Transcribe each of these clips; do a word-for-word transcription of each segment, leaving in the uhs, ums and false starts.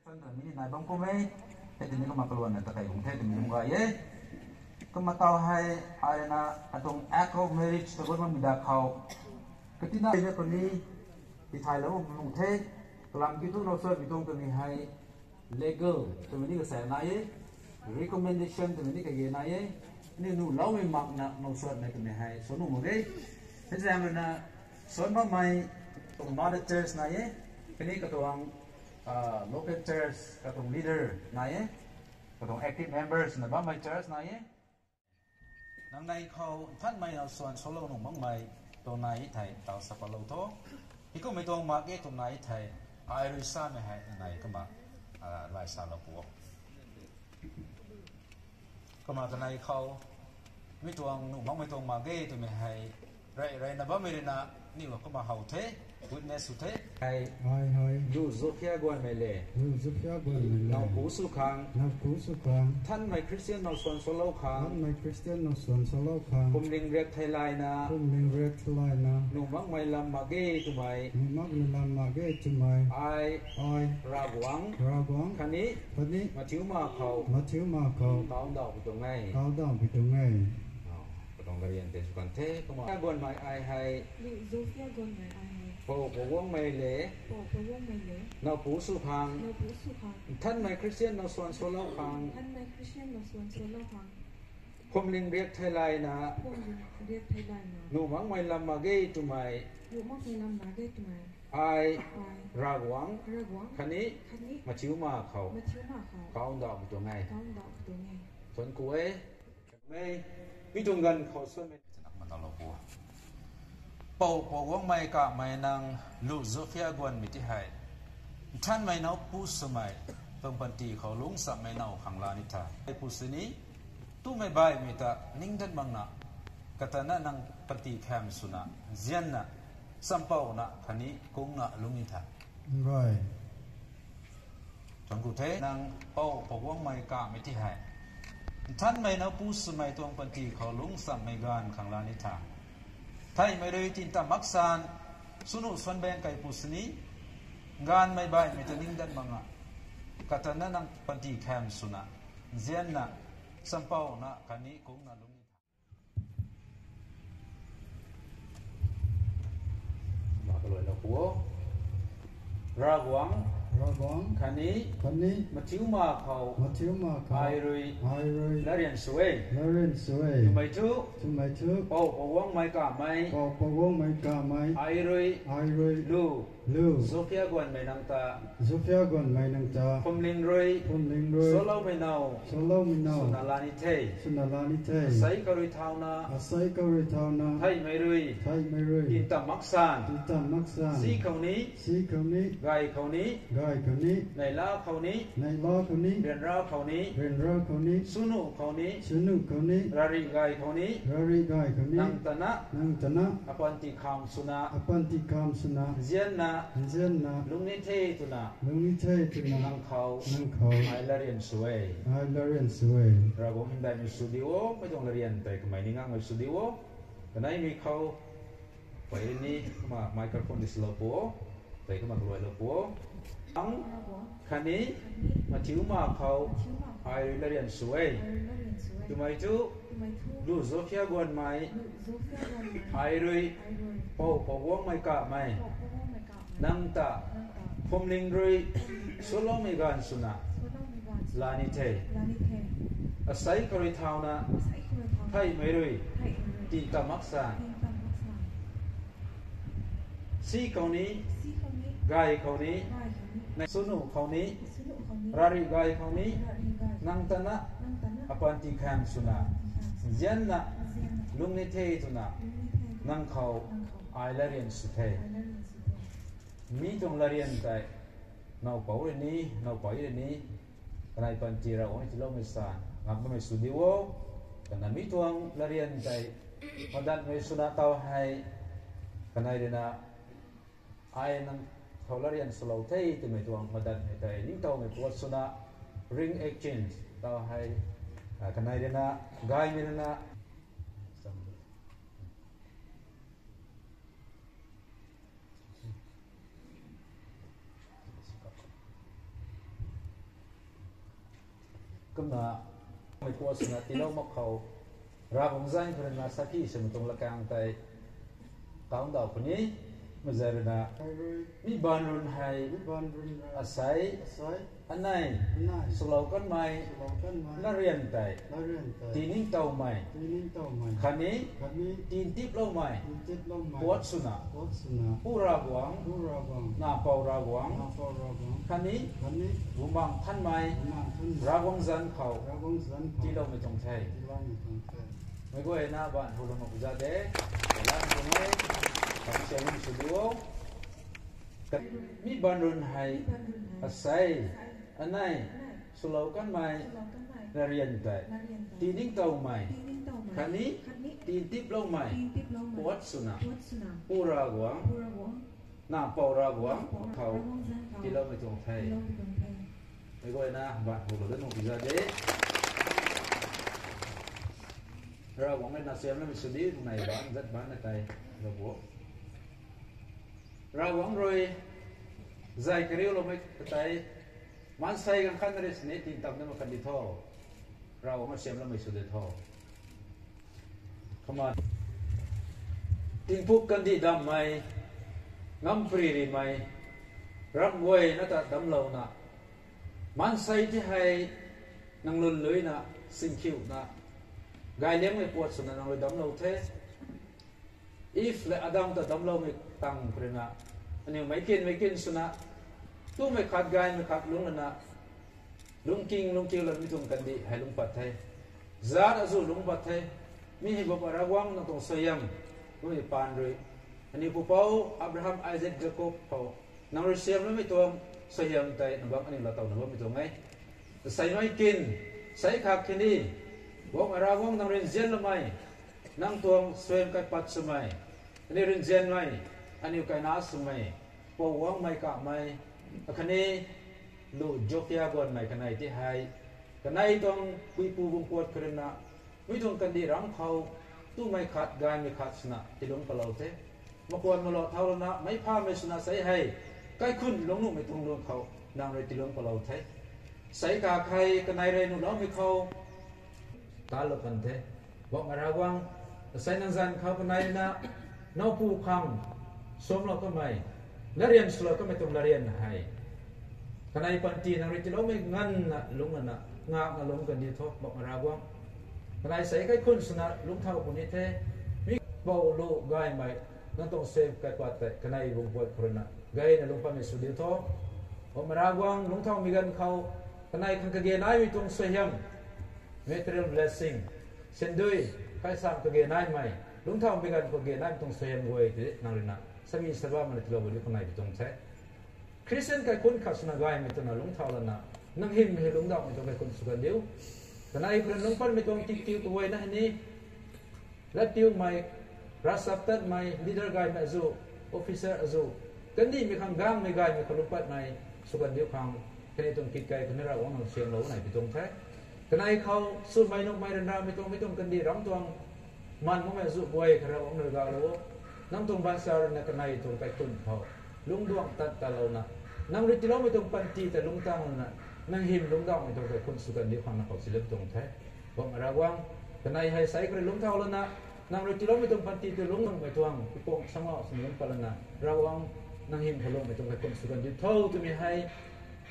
Chan ta mini nai bam kum e, hei tini kumna kaluan na ta kai bung the tini bung gay e. Kumna tau hei, ai na atuang act of marriage ta guan bam mi da khou. Katina na kuni, tithaylou bam bung the, kalam kiu thu now suat mi tuang tuni hei, legal, tuni ni kasai nai e, recommendation tuni ni kage nai e, ni nu lou mi mak na now suat na tuni hei, so nu mak e. Hei zang na, suan bammei, tuang mother church nai e, kani katuang, ah, local church, katuang leader nai e, katuang active members na bammei church nai e. Nang nei khou nthanmei now suan salou nuh makmei tuang nai thei tau sa patlou tho. Hei kummei tuang mak ge tuang nai thei, ai rui samei hei nang nei kumna, ah, lai salou pu o. Kumna ta nei khou, mi tuang nuh makmei tuang mak ge twmei hei, rey reyna bammei rui na, ni kumna how the, witness sw the. Hei, Ai hei. Lu Zofia Guanmei le. Lu Zofia Guanmei le. Now pu sw khang. Now pu sw khang. Nthanmei Christian now suan salou khang. Nthanmei Christian now suan salou khang. Phuamling riak theilayna. Phuamling riak theilayna. Nuh makmei lam mak ge twmei. Nuh makmei lam mak ge twmei. Ai. Ai. Ravguangc. Ravguangc. Khatni. Khatni. Mathiu ma khou. Mathiu ma khou. Kau ndauh pi tuang e. Kau ndauh pi tuang e. Katuang gari an te sw kan the, kumna. Zofia Guanmei ai hei. Lu Zofia Guanmei ai hei. Pou Paguangmei le. Pou Paguangmei le. Now pu sw khang. Now pu sw khang. Nthanmei Christian now suan salou khang. Nthanmei Christian now suan salou khang. Phuamling riak theilayna. Phuamling riak theilayna. Nuh makmei lam mak ge twmei. Nuh makmei lam mak ge twmei. Ai. Ai. Ravguangc. Ravguangc. Khatni. Khatni. Mathiu ma khou. Mathiu ma khou. Kau ndauh pi tuang e. Kau ndauh pi tuang e. Thuanc ku e. Mei, mi tuang ganv khou suanmei. Chanak matalou pu. Pou Paguangmei Kamei nang Lu Zofia Guanmei ti hei. Nthanmei now pu swmei, tuang panty khou lungcsamei now khang la ni tha. Hei pu sini, tumei baihmei ta ningdan bangna, katana nang panty kham swna, nzianna, champouna, khatni kungna lung ni tha. Right. Thuanc ku the, nang Pou Paguangmei Kamei ti hei. Nthanmei now pu swmei tuang panty khou lungcsamei ganv khang la ni tha. Theihmei rui tinta maksan, swnu suan bang kai pu sini, ganvmei baihmei ta ningdan bangna, katana nang panty kham swna, nzianna, champouna, khatni kungna lung ni tha. Kumna kaluailou pu o. Ravguangc. Ravguangc. Khatni. Khatni. Mathiu ma khou. Mathiu ma khou. Ai rui. Ai rui. Latryan sw e. Latryan sw e. Twmei thu. Twmei thu. Pou Paguangmei Kamei. Pou Paguangmei Kamei. Ai rui. Ai rui. Lu. Lu. Zofia Guanmei nang ta. Zofia Guanmei nang ta. Phuamling rui. Phuamling rui. Sualoumei now. Sualoumei now. Swna la ni the. Swna la ni the. Asei khou rui thauna. Asei khou rui thauna. Theihmei rui. Theihmei rui. Tinta maksan. Tinta maksan. Si khou ni. Si khou ni. Gay khou ni. Gay khou ni. Neihla khou ni. Neihla khou ni. Ryanra khou ni. Ryanra khou ni. Swnu khou ni. Swnu khou ni. Rari gay khou ni. Rari gay khou ni. Nang tana. Nang tana. Apanty kham swna. Apanty kham swna. Nzianna. Nzianna. Lung ni the twna. Lung ni the twna. Nang khou. Nang khou. Ai latryan sw e. Ai latryan sw e. Ravguangc hymdaihmei sw di o, mei tuang latryan tei kamei ni ngangmei sw di o. Kaneimei khou. Pei ni, kumna microphone di swlou pu o. Tei kumna kaluailou pu o. Ang, khatni, Mathiu ma khou, ai rui latryan sw e. Twmei thu, Lu Zofia Guanmei, ai rui, Pou Paguangmei Kamei, nang ta, phuamling rui, sualoumei ganv swna, la ni the. Asei khou rui thauna, theihmei rui, tinta maksan. Si khou ni, gay khou ni, swnu khou ni, rari gay khou ni, nang tana, apanty kham swna, nzianna, lung ni the twna, nang khou, ai latryan sw the. Mi tuang latryan tei, nowpou rui ni, nowpei rui ni, Kanei panty Ravguangc tiiloumei san ngam kamei sw diu o. Kana mi tuang latryan tei madatmei swna taw hei, kanei rui na ai nang khou latryan swlou the twmei tuang madatmei tei ningtowmei puat swna ring exchange taw hei, a, kanei rui na, gaymei rui na, kumna mei puat swna tiilou mak khou, Ravguangc zanc khou rui na sakhi swmei tuang lakang tei kaungdau puni, mazai rui na, Hei rui, mi baanv run hei, mi baanv run hei, asei, asei, anei, anei, swlou kanmei, swlou kanmei, latryan tei, latryan tei, tii ningtowmei, tii ningtowmei, khatni, khatni, tii tiploumei, tii tiploumei, puat swna, puat swna, Pu Ravguangc, Pu Ravguangc, Nac Pou Ravguangc, Nac Pou Ravguangc, khatni, khatni, Bumaengh Nthanmei, Bumaengh Nthanmei, Ravguangc zanc khou, Ravguangc zanc khou, tiiloumei tuang the. Tiiloumei tuang the. Meic guayna baanv hu lou nuh za de. Kalam tuang e. Kan siam lum sw diu o. Ka-, mi baanv run hei, mi baanv run hei, asei, asei, anei, anei, swlou kanmei, swlou kanmei, latryan tei, latryan tei, tii ningtowmei, tii ningtowmei, khatni, khatni, tii tiploumei, tii tiploumei, puat swna, puat swna, Pu Ravguangc, Pu Ravguangc, Nac Pou Ravguangc, Nac Pou khou, Ravguangc zanc khou, tiiloumei tuang the. Tiiloumei tuang the. Meic guayna baanv hu lou da nuh za de. Ravguangc rui na siam lou mei sw di, nai baanv zat baanv na tei, lou bo. Ravguangc rui zay kariuloumei tei, maansei ganv khat na rui sini tingtap na mak kan di tho. Ravguangc rui siam lou mei sw di tho. Kumna, tingpuk kandih damhmei, ngam pri rimei, ramh guay na ta damclouna, maansei ti hei nang lwnluina, singkhiuna, gayliangmei puat swna nang rui damclou the. Eve lev Adam ta damcloumei tang khou rui na, aniu meic kin meic kin swna, tumei khat gaymei khat lungc lana, lungking lungkiu lana mi tuang kandih hei lungc pat the. Zat azuh lungc pat the. Mi hei Poubauhmei Ravguangc nang tuang suaihiam, mi paan rui, aniu pupouc Abraham, Isaac, Jacob khou nang rui siam loumei tuang suaihiam tei na bam aniu laatowna bammei tuang e. Asei mei kin, sei khat khatni, Poubauhmei Ravguangc nang rui nzianloumei, nang tuang suaihiam kaipat swmei, aniu rui nzianmei, aniu kaina swmei, pou guangmei kamei, akhatni lu Jopia guanmei kanei ti hei, kanei tuang puipu bungc puat khou rui na, mi tuang kandih ramh khou, tumei khat gaymei khat swna tiilungc palou the. Makuan malou thau lana meic phamei swna sei hei, kaikhunc lungc nuhmei tuang lung khou nang rui tiilungc palou the. Sei khat hei kanei rui nuhloumei khou, talou kan the. Poubauhmei Ravguangc, asei nang zanc khou kanei na, nowpu khang, suamlou kamei, latryan swlou kamei tuang latryan hei, kanei panty nang rui tiiloumei nganvna lungc lana, ngakna lungc kan di tho, Poubauhmei Ravguangc. Kanei sei kaikhunc swna lungc thau puni the, mi pou lu gaymei, nang tuang suaihiam kaipat tei kanei bungc puat khou rui na, gayna lungc patmei sw diu tho. Poubauhmei Ravguangc, lungc thaumei ganv khou, kanei khang kage naimei tuang suaihiam, material blessing, syndui, kaisam kage naimei, lungc thaumei ganv khou kage naimei tuang suaihiam guay tei nang rui na, sami sabam mana tiilou di kanei pi tuang the. Christian kaikhunc khat swna gaymei twna lungc thau lana, nang hym hei lungcdauhmei tuang kaikhunc sw kan diu. Kanei khou rui lungc patmei tuang tiktiw kaguayna hei ni, latpiumei, ravchaptatmei, leader gaymei azuh, officer azuh, kandihmei khang gangmei gaymei khou lungc patmei sw kan diu khang, kanei tuang kit kai khou ni Ravguangc nang siamlou nai pi tuang the. Kanei khou swmei nuhmei ryanramei tuang, mi tuang kandih ramh tuang, man makmei azuh guay khou Ravguangc nang rui galou o. Nang tuang baanchara rui na kanei tuang kaikhunc khou lungcduang tat talouna, nang rui tiiloumei tuang panty tei lungc tang lana, nang hym lungcdauhmei tuang kaikhunc sw kan diu khang nang khou silip tuang the. Poubauhmei Ravguangc, kanei hei sei khou rui lungc thau lana, nang rui tiiloumei tuang panty tei lungc nuhmei tuang, pi pang sangau swmei lungc pat lana, Ravguangc, nang hym khou lungcmei tuang kaikhunc sw kan diu tho twmei hei,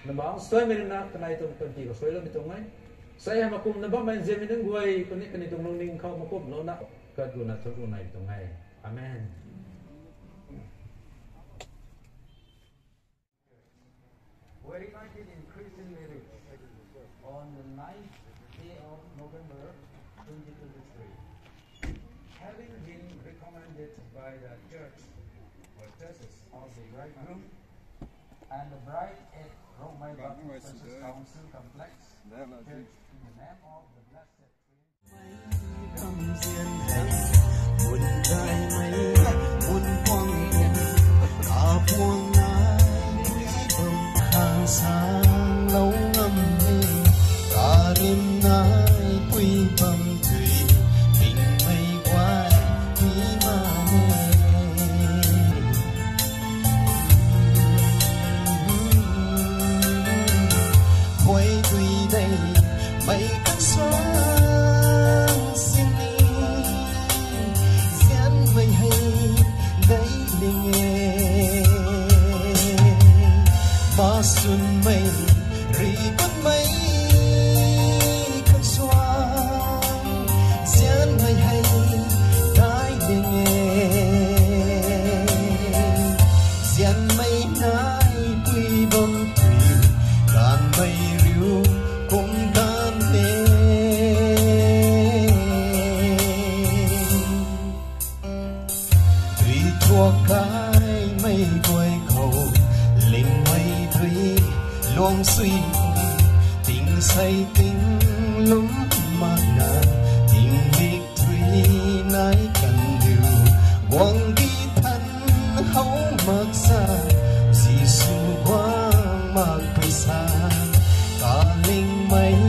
nang bangc suaimei rui na kanei tuang panty khou suailoumei tuang e. Sei hei makumna bammei nzianmei nunc guay khou ni kanei tuang lungning khou makumlouna, kat guna thuk gu nai tuang e. Amen. Were united in Christian marriage on the ninth day of November twenty twenty-three, having been recommended by the church or churches of the bridegroom, And the bride at Rongmei Baptist Churches Council Complex, church in the name of the Blessed Trinity. Huay dui dei mei kan suang sini, zianmei hei dei ling e. Ma swnmei ri kanmei kan suang, zianmei hei dai ding e. Zianmei nai pui bam tui, ganmei riu kum gan e. Dui thuak kaimei guay khou, lingmei dui luang sui, ting sei ting lum makna, ting mik thui nai kan diu, guang di than hou mak sa, Jisu guang mak pui sa, kalingmei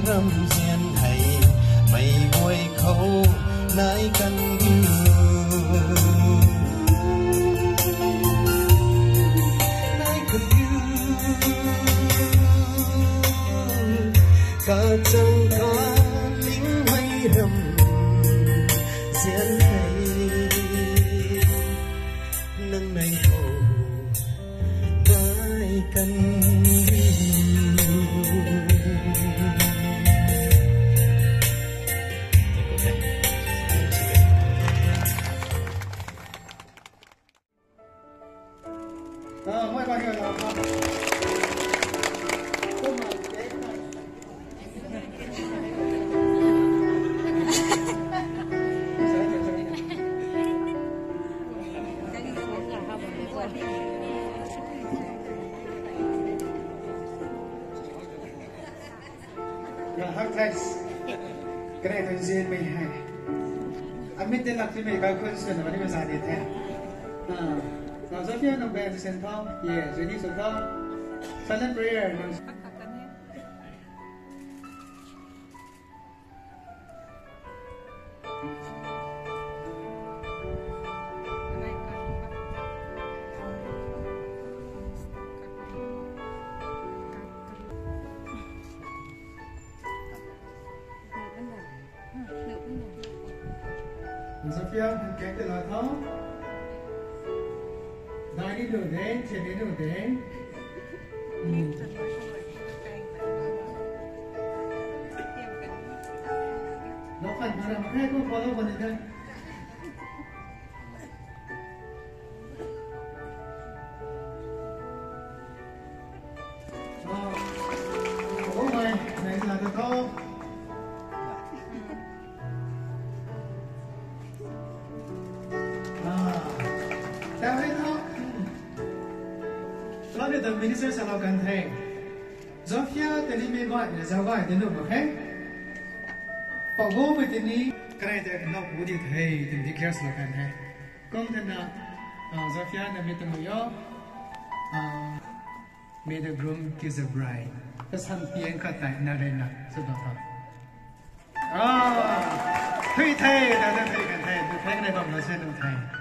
ramzian hei, mei guay khou nai kan diu. Nai kan diu. Kachang kalingmei ramzian hei, nang nei khou nai kan diu. Ravhak thei, kanei tuang nzianmei hei, amit tei lak timei kaikhun swna bani maza di the. Ah, now Sophia nang band sen thau, ye, ready sen thau. Silent prayer nang. Sophia, kek tei la thau. Dai ni nu de, che ni nu de. Hmm. Lo kan na ram khe ko follow ko ni de. Minister salou kan the. Sophia tei ni mei bai na zau bai de nu mak khe. Pagomei tei ni kanei tei nau pu di the, tei ni declare salou kan the. Kum thena, ah, Sophia na mi tei mei yo. Ah, may the groom kiss the bride. Ta san piang khat tei na rui na, sw da tha. Ah, thui the, ta ta thui kan the, thui the, kanei bam la se nu the.